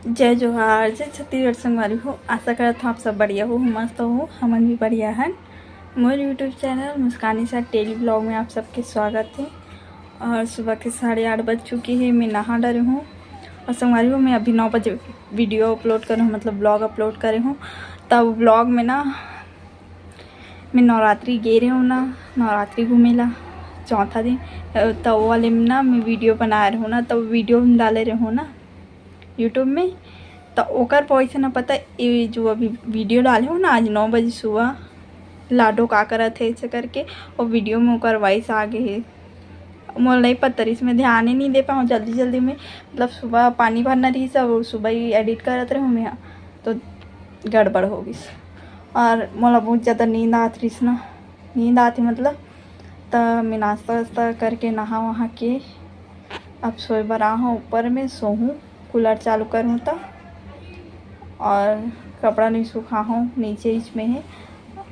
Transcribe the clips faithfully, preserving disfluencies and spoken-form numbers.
जय जोहार, जय छत्तीसगढ़ संगवारी हो। आशा करत हूँ आप सब बढ़िया हो, मस्त हो, हमन भी बढ़िया हन। मोर YouTube चैनल मुस्कानी सा डेली ब्लॉग में आप सबके स्वागत है। और सुबह के साढ़े आठ बज चुकी है, मैं नहा डरे हूँ। और संगवारी हो, मैं अभी नौ बजे वीडियो अपलोड करे हूँ, मतलब ब्लॉग अपलोड करे हूँ। तब ब्लॉग में ना मैं नवरात्रि गे रहे हूँ ना, नवरात्रि घूमे ला चौथा दिन, त वो वाले में ना मैं वीडियो बनाए रहूँ ना, तब वीडियो में डाले रहूँ ना YouTube में। त ओकर वॉइस ना पता, ये जो अभी वीडियो डाले हो ना आज नौ बजे सुबह, लाडो का करत है ऐसे करके, वो वीडियो में ओकर वॉइस आ गए है। मोला नहीं पता रहिस, मैं ध्यान ही नहीं दे पाऊँ जल्दी जल्दी में, मतलब सुबह पानी भरना रहिस, अब सुबह ही एडिट करत रहूँ मैं, तो गड़बड़ हो गई। और मोला बहुत ज़्यादा नींद आत रहिस ना, नींद आती मतलब, त मैं नाश्ता वास्ता करके नहा वहा के अब सोए बर आहूँ ऊपर में, सोहूँ, कूलर चालू करूँ त। और कपड़ा नहीं सुखाहूँ, नीचे इच में है।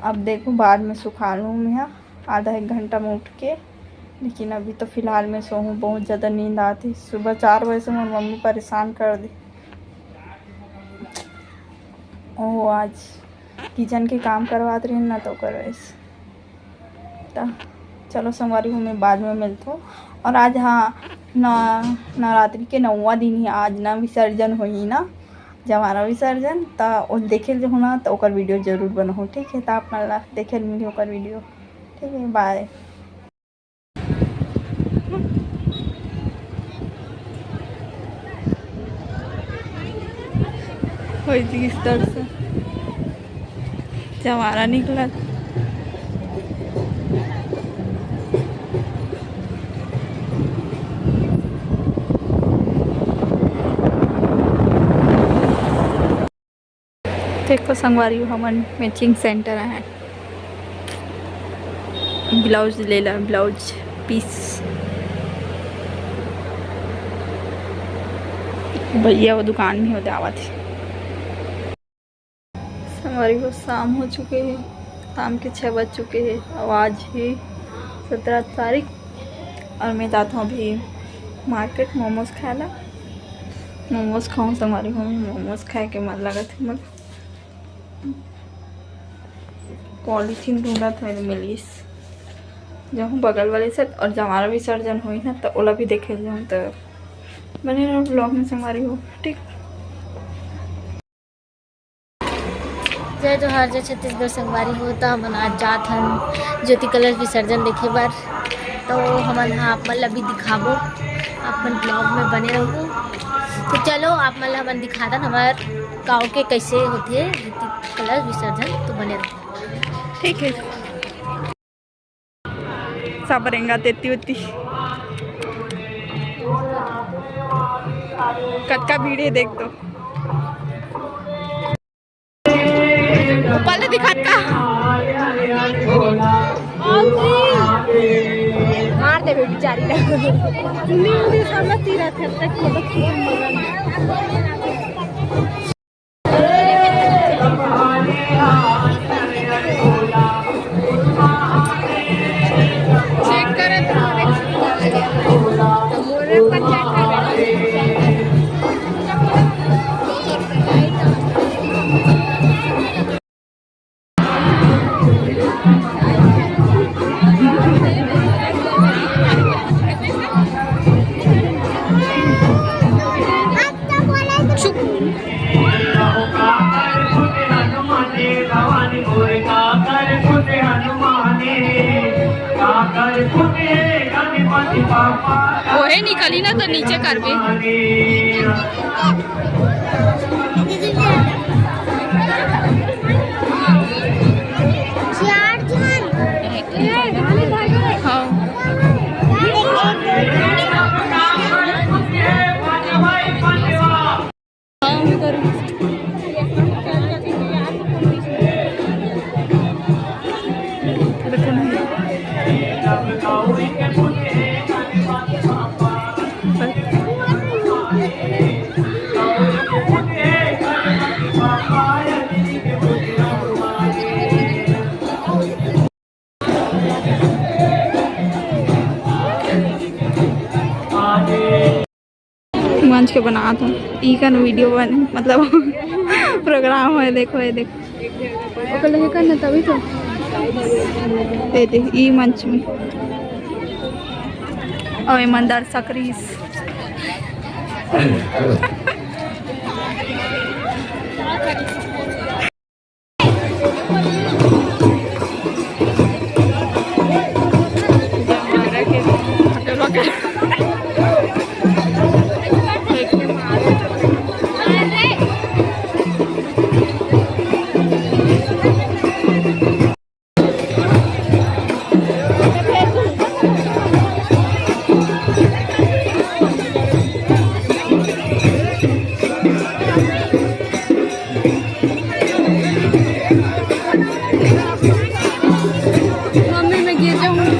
अब देखूँ, बाद में सुखा लूँ मैं आधा एक घंटा में उठ के, लेकिन अभी तो फिलहाल मैं सोहूँ, बहुत ज़्यादा नींद आती। सुबह चार बजे से मोर मम्मी परेशान कर दी। ओ, आज किचन के काम करवात रहिन ना, तो ओकर वजह से। त चलो संगवारी हो, मैं बाद में मिलथो। और आज, हाँ, न-, नवरात्रि के नौवा दिन ही, आज ना विसर्जन होही ना, जवारा विसर्जन, त ओ देखे जो हो ना, त ओकर वीडियो जरूर बनाहूँ, ठीक है? त आप मन ला देखे मिली ओकर वीडियो, ठीक है? बाय। होई जी इस तरह से जवारा निकलत। देखो संगवारी हो, हमन मैचिंग सेंटर आए हैं, ब्लाउज ले ला, ब्लाउज पीस। भैया वो दुकान में होते आवत है। संगवारी हो, शाम हो चुके हैं, शाम के छः बज चुके हैं। और आज ही सत्रह तारीख, और मैं जाता हूँ अभी मार्केट मोमोज खाए ला। मोमोज खाऊँ संगवारी हो, मोमोज खाए के मन लगत है मोर। पॉलीथीन ढूंढत है, मिलिस। जाहूँ बगल वाले से, और जवारा विसर्जन होई ना, तो ओला भी देखे जाऊँ। तो बने रहो ब्लॉग में संगवारी हो, ठीक। जय जोहार, जय छत्तीसगढ़ संगवारी हो। तो हमन आज जात हन ज्योति कलश विसर्जन देखे बर। तो हमन ह आप मन ल अभी दिखाबो, आप मन ब्लॉग में बने रहू। तो चलो आप मन ल हमन दिखातन हमार गाँव के कैसे होथे ज्योति कलश विसर्जन, तो बने रहू। ठीक है। सब रेंगा तेती उती। कतका भीड़ है देख तो। ऊपर ले दिखात का? मार देबे बिचारी ला। उन्नी उन्नी सामने तीरा थे तक। ओहे निकली ना तो नीचे करबे। हाँ। मंच के बनात हूँ, ई कन वीडियो बने, मतलब प्रोग्राम है, देखो, ये देखो। ओकर लगे कर ना, तभी तो। दे दे, ई मंच में। और एमन दर्शक रहिस। मम्मी, मैं गिर जाऊंगी।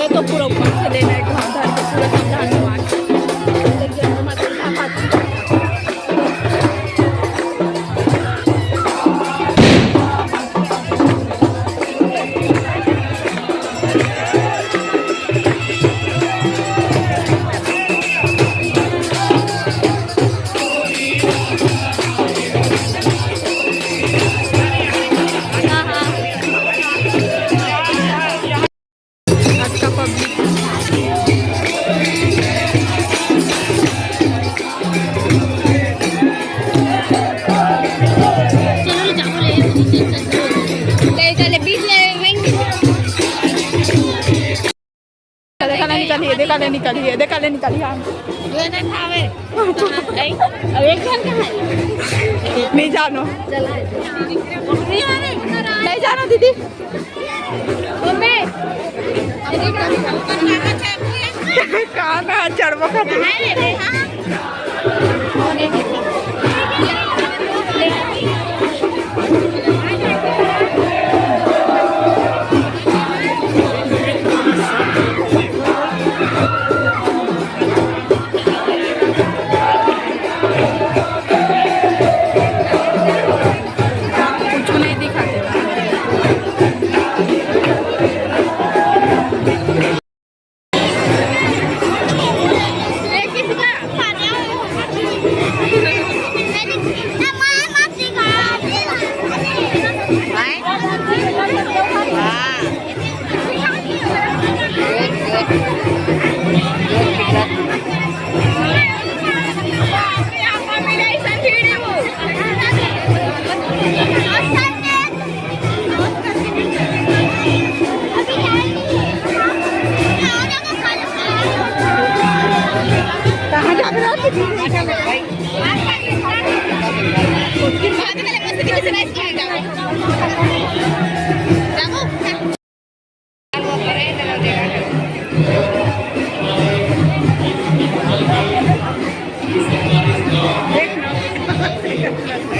ये तो पूरा ऊपर से देना है, घर, घर के पूरा सब धान मार। आज का पब्लिक। चलो, ले जाओ, ले, ले, ले, बीच ले, वहीं। देखा ले निकली है, देखा ले निकली है, देखा ले निकली है। ये नहीं खावे। अब एक जन का है। नहीं जानो। चला है। नहीं जानो दीदी। मम्मी। कहाँ, कहाँ चढ़बो खातिर? कुछ नहीं दिखाते।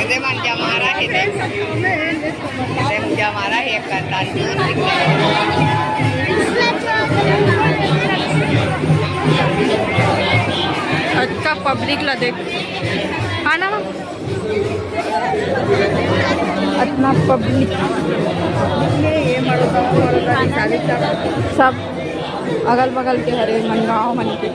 एदे मन जमा रहा है, देख। एदे मन जमा रहा है, एक करतार जोर दिख रहा है। अतका पब्लिक ला देख। आना मा। अतना पब्लिक। सब अगल बगल के हरे मन, गाँव मन के।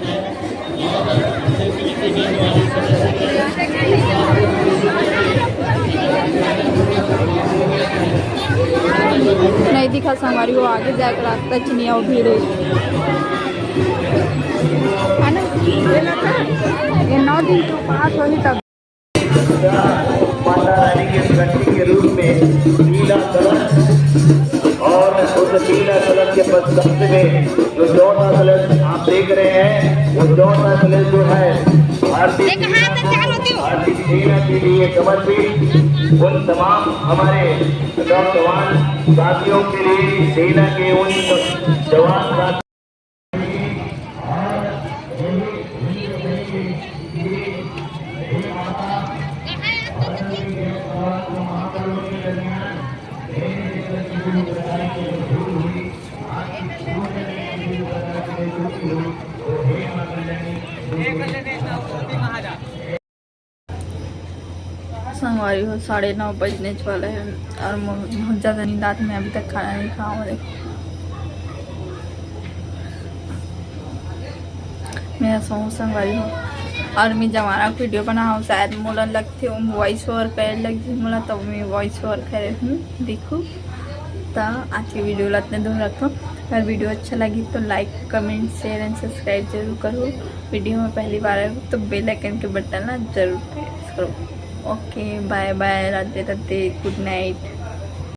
नहीं दिखा संगवारी हो, आगे जाके रास्ता चिनिया भीड़ है। है ना? ये नौ दिन के उपास होही तब। माता रानी के प्रतीक के रूप में नीला कलश और उस नीला कलश के पश्चात में जो चौथा कलश आप देख रहे हैं, वो चौथा कलश जो है भारतीय सेना को, भारतीय सेना के लिए समर्पित, उन तमाम हमारे नौजवान साथियों के लिए, सेना के उन जवान साथियों संगवारी हो, साढ़े नौ बजने वाला है और मु-, बहुत ज़्यादा नींद आत, मैं अभी तक खाना नहीं खाया हूँ। देखो, मैं सोऊँ संगवारी हो, और मैं जवाना वीडियो बनाऊँ, शायद मोला लगथे वॉइस ओवर करे लगथे मोला, तो मैं वॉइस ओवर करे हूँ। देखो, तो आज के वीडियो ला इतने दूर रखो। अगर वीडियो अच्छा लगी तो लाइक, कमेंट, शेयर एंड सब्सक्राइब जरूर करो। वीडियो में पहली बार आए हो तो बेल आइकन के बटन ना जरूर प्रेस करो। ओके, बाय बाय, राधे राधे, गुड नाइट।